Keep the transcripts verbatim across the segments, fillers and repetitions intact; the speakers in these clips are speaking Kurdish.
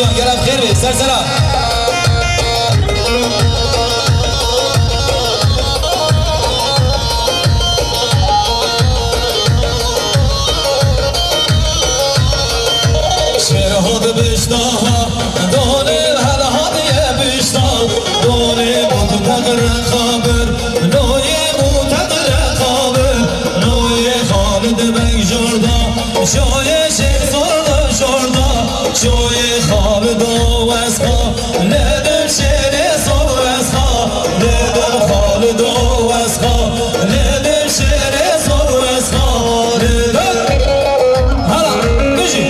Gel ev xêr be, ser sera. Şêr hat bişta ha, donê hel hatiye bişta, donê bot teqre xabir, noyê bot teqre xabir, noyê Xalid Beg jorda, şoyê şêr zorda jorda, şoyê Xalid o wesxa, lê dim şêrê zor wesxa, lê dim Xalid o wesxa, lê dim şêrê zor wesxa, lê dim. Hala, bijî.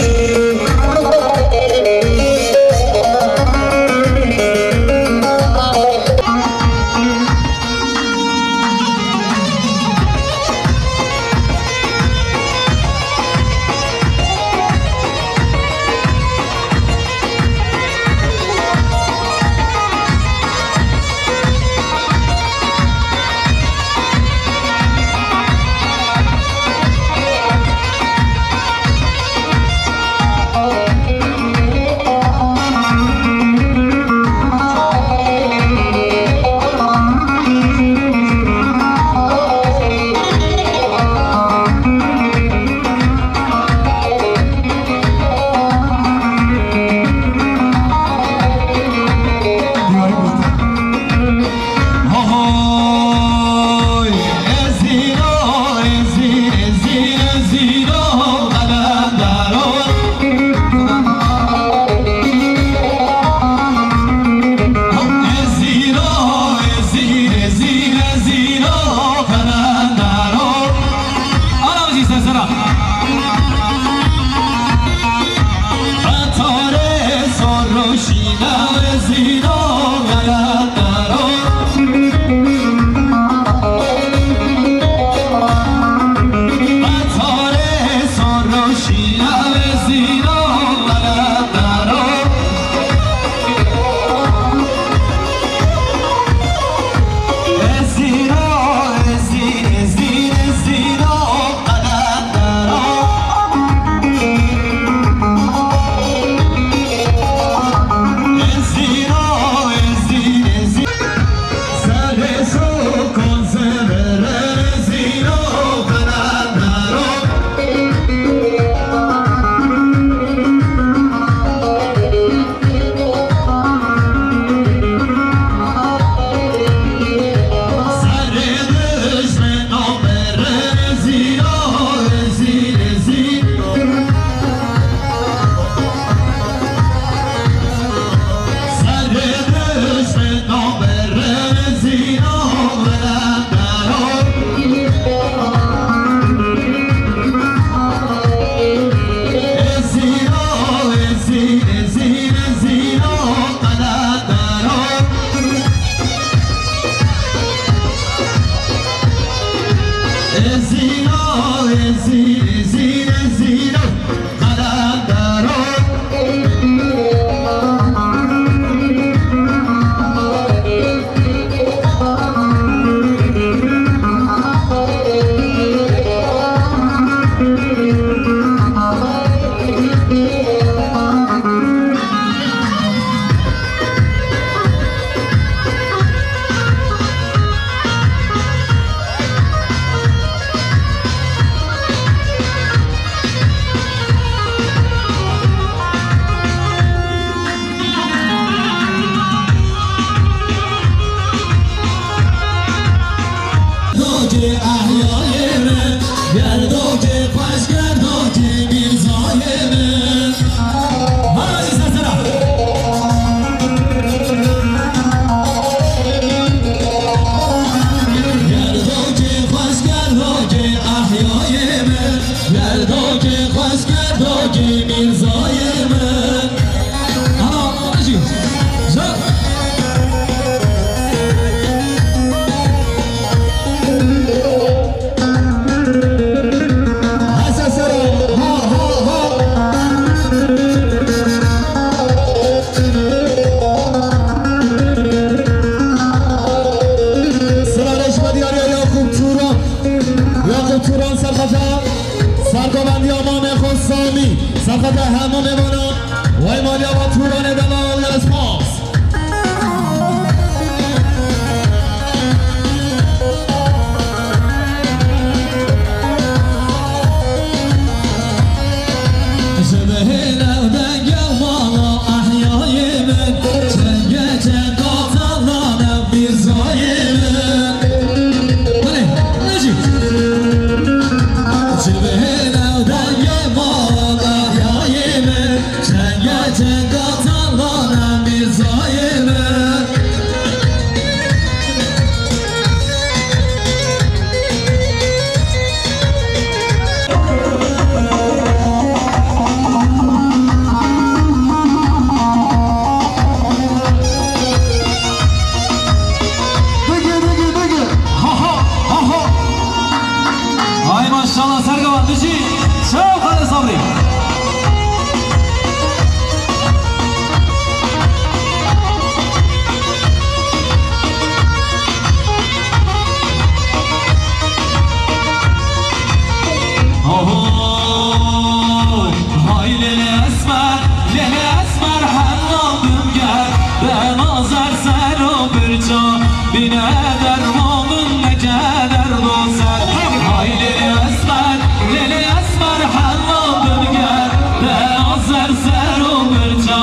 Bîne derman min neke derdo ser. Hay lêlê esmer, lêlê esmer, hela bimge. Dena zer ser û birça.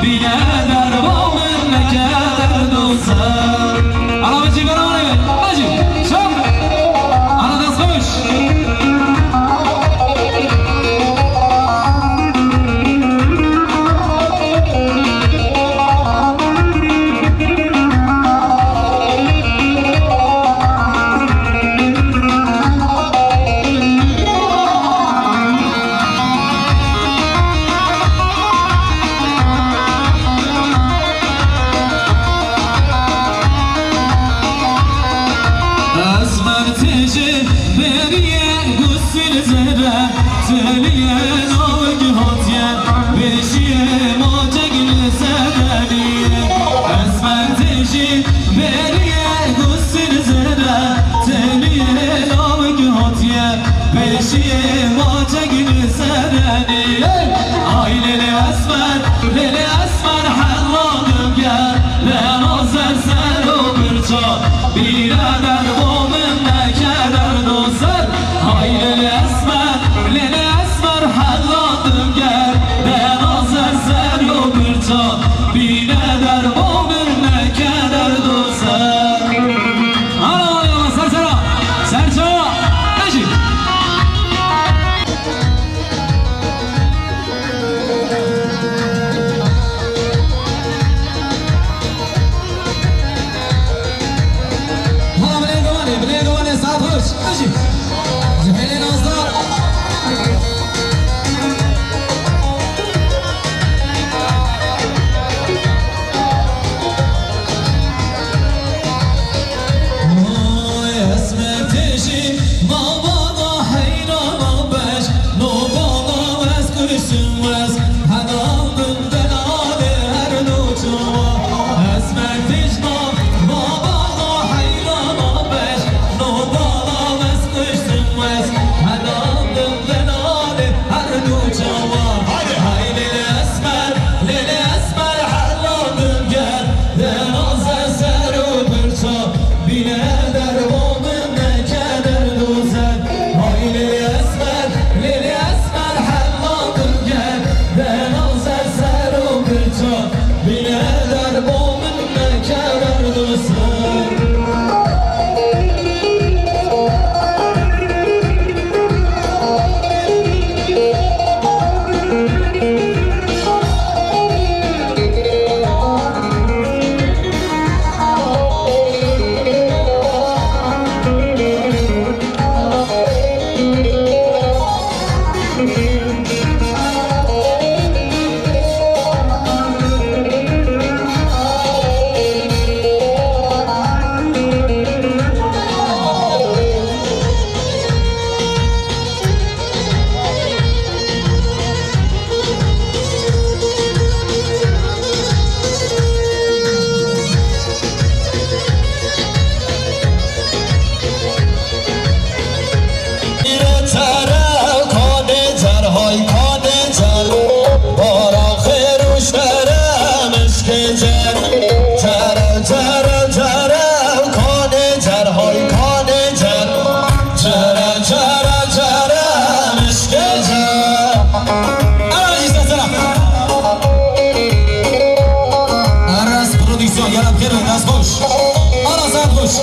Bîne derman min neke derdo ser. Ala vecî berawanê be. Vecî. Çap. Ala dest xweş. Esmer têjê beriye gusül zere, teliye navig hatiye, beşiye maceg li sedeniye. Esmer têjê beriye gusül zere, teliye navig hatiye, beşiye maceg li sedeniye. Ay lêlê esmer, lêlê esmer, hela dimge, dena zer ser û birça. Bîne derbo min neke derdo ser. Hay lêlê esmer, lêlê esmer, hela dimge, dena zer ser û birça. Bîne derbo min neke derdo ser. Ana, ana, ana, ser sera, ser çawa, neşî. Hala bilê guvanê, bilê guvanê, saet xweş. Neşî. Ji hêlê nazdar. Ay, esmer têjî, ma bala heyrana beş, no bala ez kuştim wez, hedan bin delalê her du çawa. Esmer têj ma, ma bala heyrana beş, no bala ez kuştim wez, hedan bin delalê her du çawa. Hay lêlê esmer, lêlê esmer, hela dimge, dena zer ser û birça. Bîne derbo min neke derdo ser. Hay lêlê esmer, lêlê esmer, hela dimge, dena zer ser û birça. Bîne derbo min neke derdo ser. Cere, cere, cere, kanê cer, hay kanê cer. Cere, cere, cere, mişkê cer. Ara jî sesera. Aras Prodüksiyon, gel bixêr be, dest xweş. Ara saet xweş.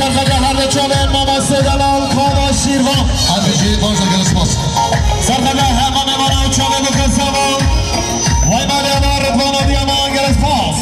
Serxwedî her du çavên mamoste delal Kava Şîrvan. Her bijî, baş derkevin, spas. Serxwedî hema mêvana û çavê bikin sava. Vay malê me Ridvana Diyaman, gelek spas.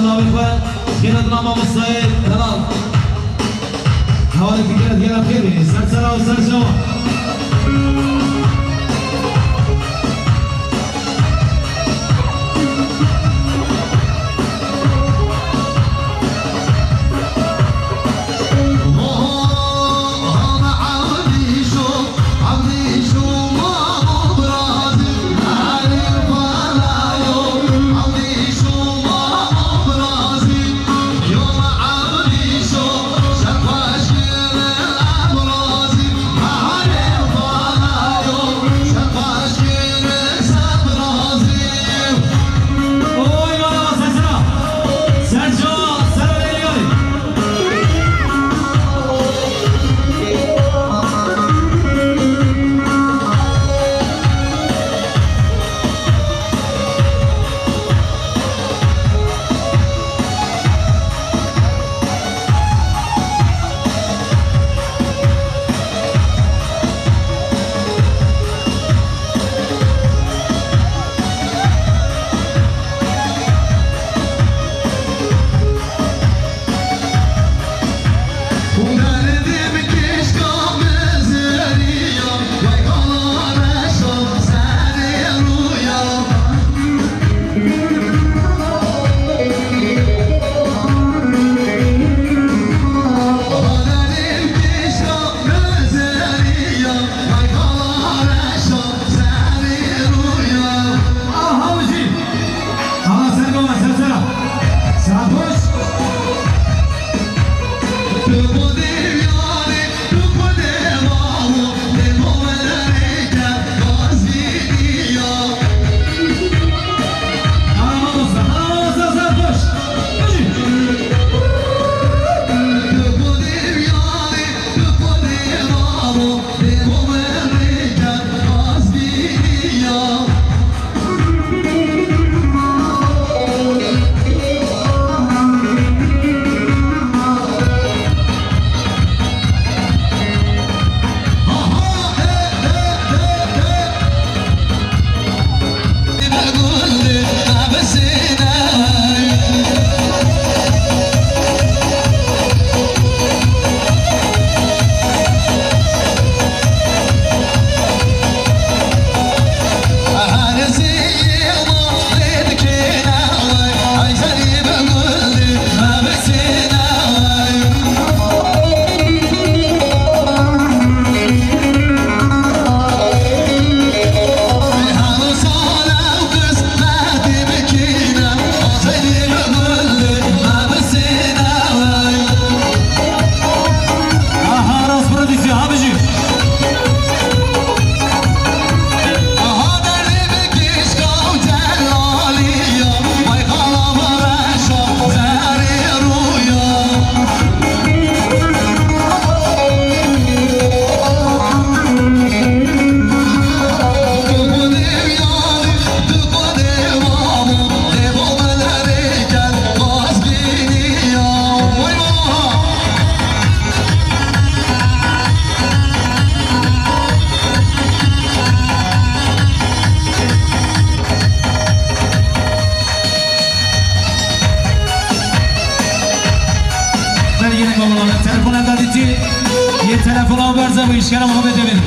Navê xwe, xêra dina mamostayê delal. Hevalê fikret gera pêrê, ser sera û ser çawa. Belgî ne komuna, telefona dadî çi? Yê telefona berze bu işkara muhabbet edin.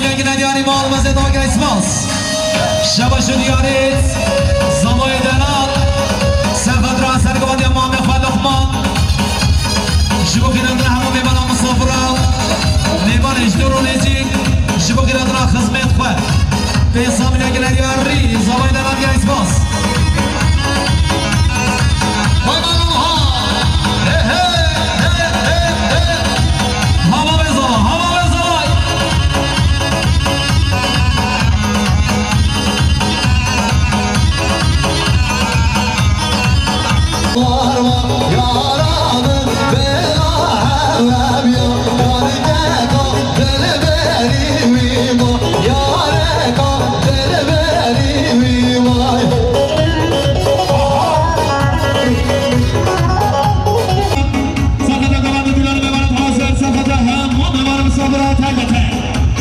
Yekine diyarî mal mezê dagirê spas. Şebaşo diyarî zavayê delal. Serfetra sergivandiya mamê xwe Luqman. Ji bo xîretine hemû mêvana misafira. Mêvanê ji dûr û nêzîk. Ji bo xîretine xizmêt xwe. Pênc sed milyon gele diyarî zavayê delal gele spas. Hava bezava, hava bezava. Serxeta Galan Dîlanê mêvanê hazir, serxeta hemû mêvanê misafira taybet e.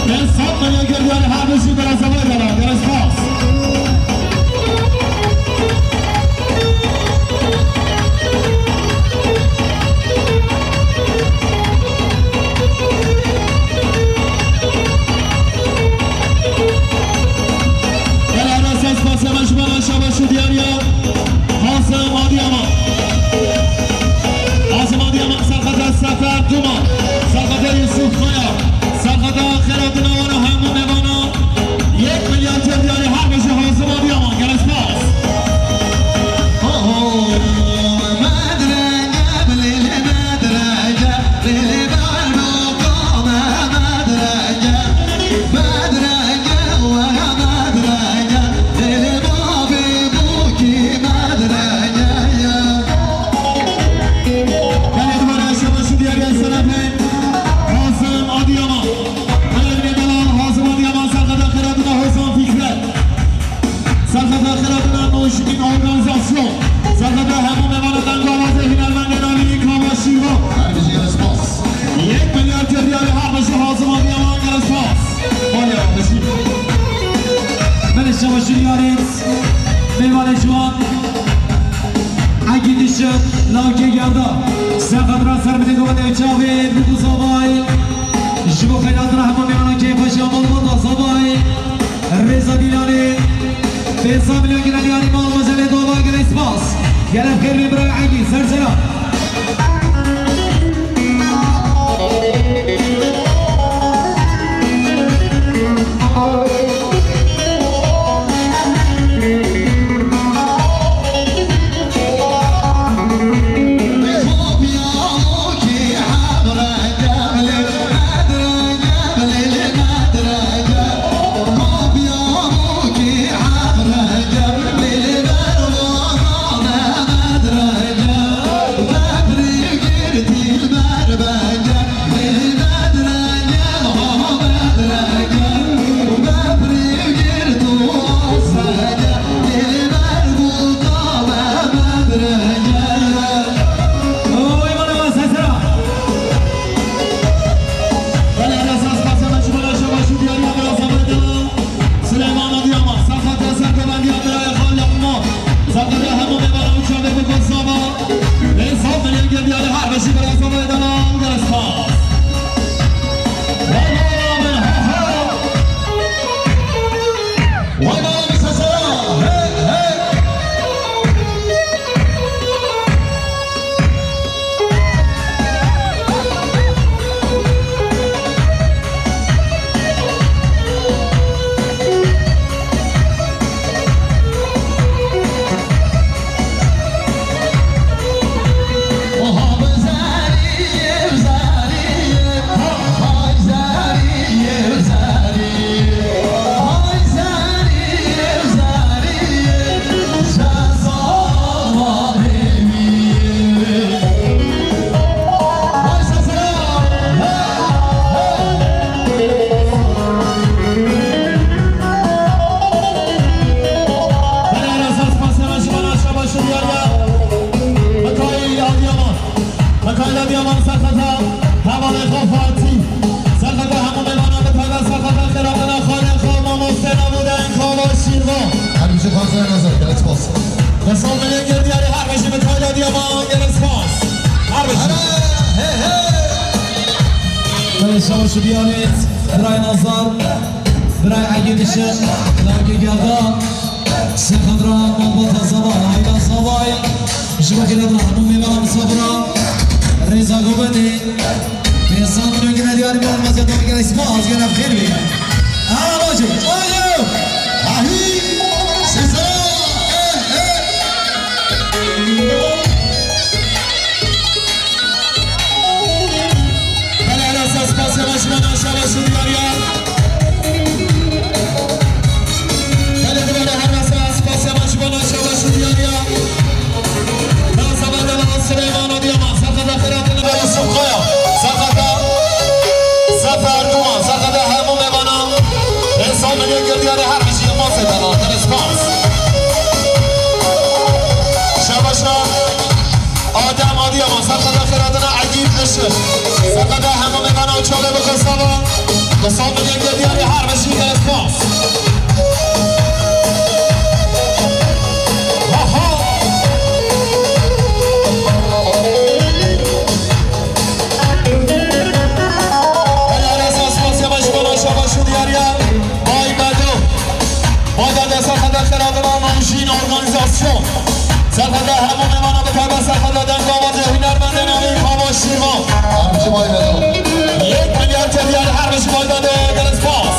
Pênc sed milyon gerdiyarê her bijî bera zavayê delal, gelek spas. Gelek rasa spasiya me ji bo şabaş û diyariya Hazim Adiyaman. Hazim Adiyaman, serxeta Sefer Duman, serxeta Yusuf Kaya, serxeta xêratina wan û hemû mêvana. Yek milyar gerdiyarê her bijî Hazim Adiyaman, gelek spas. Belediye Başkanı Diyarya Selahattin, Belediye Delal Hazım Adiyaman, serxeta xêratina Hozan Fikret. Serxeta xêratina Nojîn Organîzasyon. Serxeta hemû mêvana dengawazê hunermendên alî Kava Şîrvan. Her bijî gelek spas. Yek milyar gerdiyarê her bijî Hazim Adiyaman, gelek spas. Maliya bijî. Belê şebaşî diyarî. Mêvanê ciwan. Egî dişi lawkê gerda. Serxeta ser bidin govendê çavê biku zavay. Ji bo xeyratina hemû mêvana keyfa şamol bata zavay. Rêza Dîlanê. Pênc sed milyon gine diyarî mal mezelê dova gelek spas. Gelek xêr bê bira Egî, ser sera. Süleyman Adıyaman, serxeta serkevendiya birayê xwe Luqman, serxeta hemû mêvana û çavê biku zavay. Pênc sed milyon gerdiyarê her bijî bira zavayê delal, gelek spas. Vay vay vay, ha ha. Vay vay, bir sesler. Hey, hey. Belê rêza spasiya me ji bo şabaş û diyariya Mikaîl Adiyaman. Mikaîl Adiyaman serxeta hevalê xwe Fatî. Serxeta hemû mêvana bi taybet serxeta xêratina xalê xwe mamoste Navûdên Kava Şîrvan. Her bijî Xwezaya Nazar, gelek spas. Deh sed milyon gerdiyarê her bijî Mikaîl Adiyaman, gelek spas. Her bijî. Hele, he, he. Belê şabaş û diyarî. Birayê Nazar, birayê Egîd Işık, Dawkê Gerdan, Sêxandra Malbata Zavay, Ayla Zavay, ji bo xêrhatina hemû mêvana misafira, rêza govendê, pêsan nûgine diyarî me, olmazya dawî gelek spas, gelek xêr bê. Ana bacê, alo, ahî, sêsa, eh, eh. Belê, helal spas, spasiya me ji bo şabaş û diyariya. Belê, dibare her wesa spasiya me ji bo şabaş û diyariya. Nazava Dela Silêman û Diyaman, serxeta xêratin Yusuf Kaya, serxeta Sefer Duman, serxeta hemû mêvanan. Êsa milê gel diyarê her bijî masê Dela, gelek spas. Şabaşa. Adem Adıyaman, serxeta xêratina Egîd Işık. Serxeta hemû mêvana û çavê bi xesaba. Xesab milê gel diyarê her bijî gelek spas. Aha! Belê, helal spas, spasiya me ji bo şabaş û diyariya. Bay Bedo. Bay Bedo, serxeta xêratina Navjîn Organîzasyon. Serxeta hemû mêvana bi taybet serxeta dengavazê hunermendê navî Kava Şîrvan. Her bijî Bay Bedo. Yek milyar teviyar her bijî Bay Bedo. Gelek spas.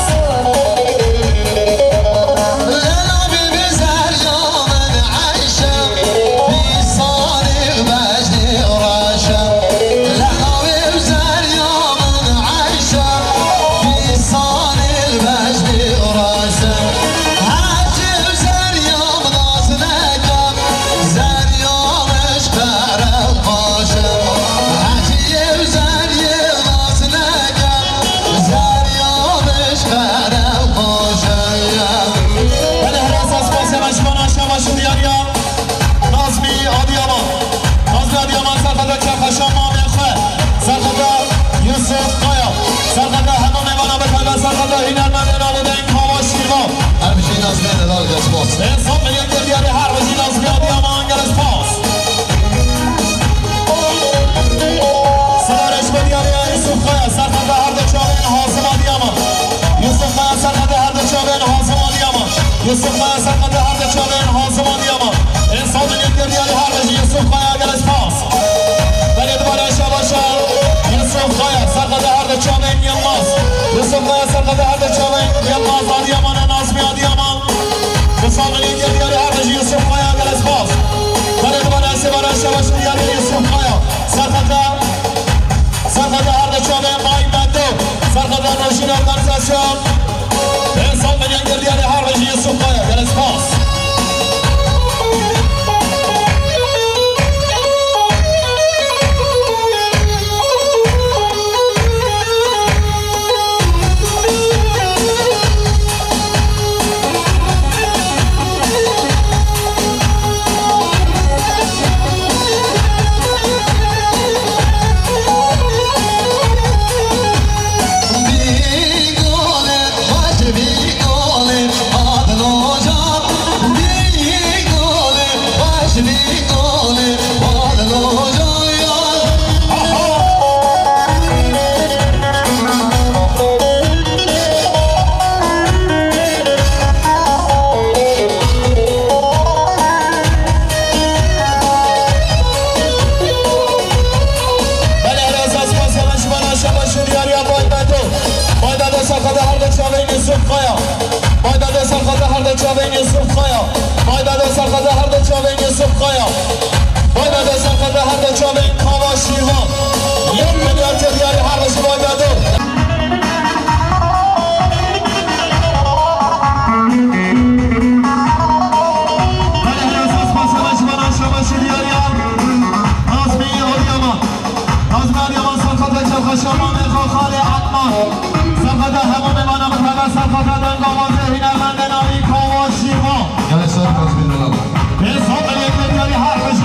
Belê, helal spas, spasiya me ji bo şabaş û diyariya. Nazmî Adıyaman. Nazmî Adıyaman, serxeta kêfxweşa mamê xwe. Serxeta Yusuf Kaya. Serxeta hemû mêvana bi taybet serxeta hunermendê navûdeng Kava Şîrvan. Her bijî Nazmî, helal, gelek spas. Êsa milê gel diyarê her bijî Nazmî Adıyaman, gelek spas. Silareş bo diyarê Yusuf Kaya, serxeta her du çavên Hazim Adıyaman. Yusuf Kaya, serxeta her du çavên Hazim Adıyaman. Yusuf Kaya, serxeta her du çavên Hazim Adıyaman. Êsa milê gel diyarê her bijî Yusuf Kaya, gelek spas. Belê, dibare şabaşa Yusuf Kaya, serxeta her du çavên Yılmaz. Yusuf Kaya, serxeta her du çavên Yılmaz Adıyaman û Nazmî Adıyaman. Xesab milê gel diyarê her bijî Yusuf Kaya, gelek spas. Belê, dibare sêbara şabaş û diyarê Yusuf Kaya. Serxeta, serxeta her du çavên Bay Bedo. Serxeta Navjîn Organîzasyon. Êsa milê gel diyarê her bijî Yusuf Kaya, gelek spas. Belê, helal spas, spasiya me ji bo şabaş û diyariya Bay Bedo. Bay Bedo, serxeta her du çavên Yusuf Kaya. Bay Bedo, serxeta her du çavên Yusuf Kaya. Bay Bedo, serxeta her du çavên Yusuf Kaya. Bay Bedo, serxeta her du çavên Kava Şîrvan. Yek milyar teviyarê her bijî Bay Bedo. Belê, helal spas, spasiya me ji bo şabaş û diyariya Nazmî Adıyaman. Nazmî Adıyaman, serxeta kêfxweşa mamê xwe Xalê Adnan. Serxeta hemû mêvana bi taybet serxeta dengavazê hunermendê navî Kava Şîrvan. Gelek spas Nazmî, helal. Êsa milê gel diyarê her bijî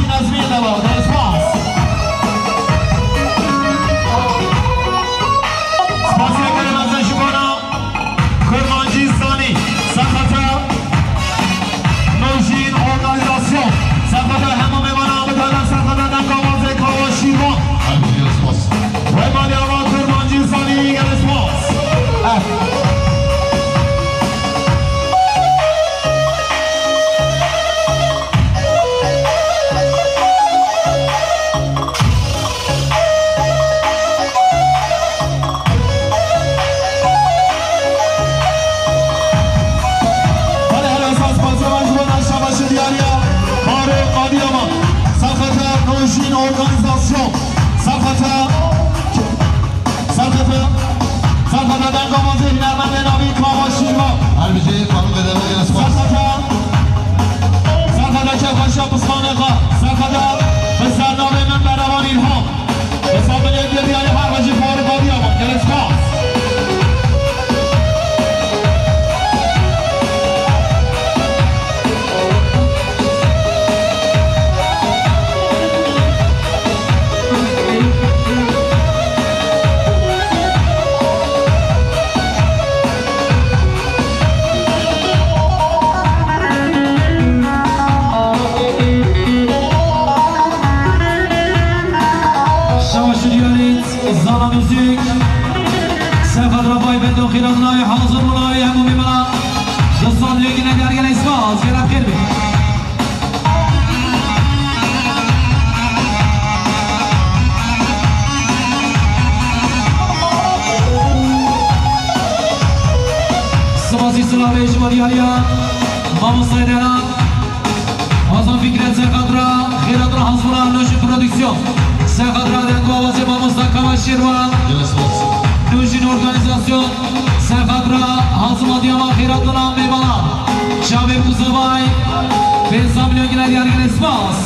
Organizasyon. Serfete. Serfete. Serfete dengavazê hunermendê navî Kava Şîrvan. Her bijî, xanım ve demek Enes Bas. Serfete. Serfete kevxweşiya pismanê xwe. Serfete bi sernavê Min Berevan Îlham. Hesabê yekê diyarî her bijî Faruk Adiyaman. Gelek spas. Şaş diyarît, zana müzik. Sefa Rabay Bedo Xîrat Navî hazir bû navî hemû mîmana. Di sal yekî negar gele spas, gele xêr be. Spasî silavê ji bo diyariya mamostayê dera. Hazan Fikret Serxatra, Xêrat Hazmura, Nojin Prodüksiyon. Serxatra dengavazê mamosta Kava Şêrwan. Gelek spas. Nojin Organizasyon. Serxatra Hazim Adiyaman, Xêrat Duna Mêmana. Çavê Muzavay. Pênc sed milyon gine diyar gine spas.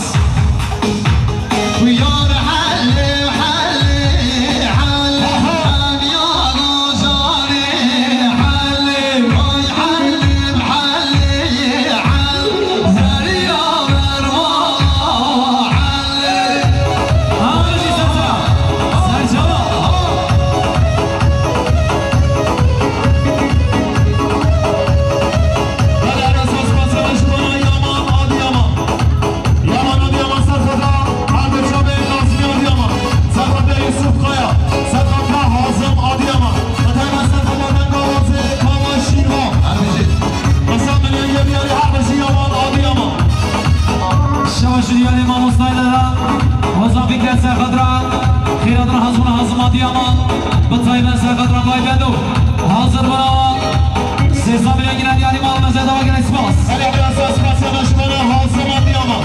Yar Halim, Halim, Halim, Halim, yar Zanê Halim, vay Halim, Halim, Halim, Zerya Mermana Halim. Halim, Serçava. Yaman Adiyaman, Serxeda, her du çavê Nazmî Adiyaman, Serxeda Yusuf Kaya, Serxeda Hazim Adiyaman, Xetayma Serxeda Dengavazê Kava Şîrvan, her bijî. Mesela milyon yedi yarı her bijî Yaman Adiyaman. Şaş diyarê mamostaylara, Hozan Fikret Serxedra, Xêradra Hazmûna Hazim Adiyaman, bi taybet Serxedra Bay Bedo, hazir bûna. Sêza milyon gine diyarî mal meze dawa gine spas. Hele biraz spas, spas, yavaş bana, Hazim Adiyaman.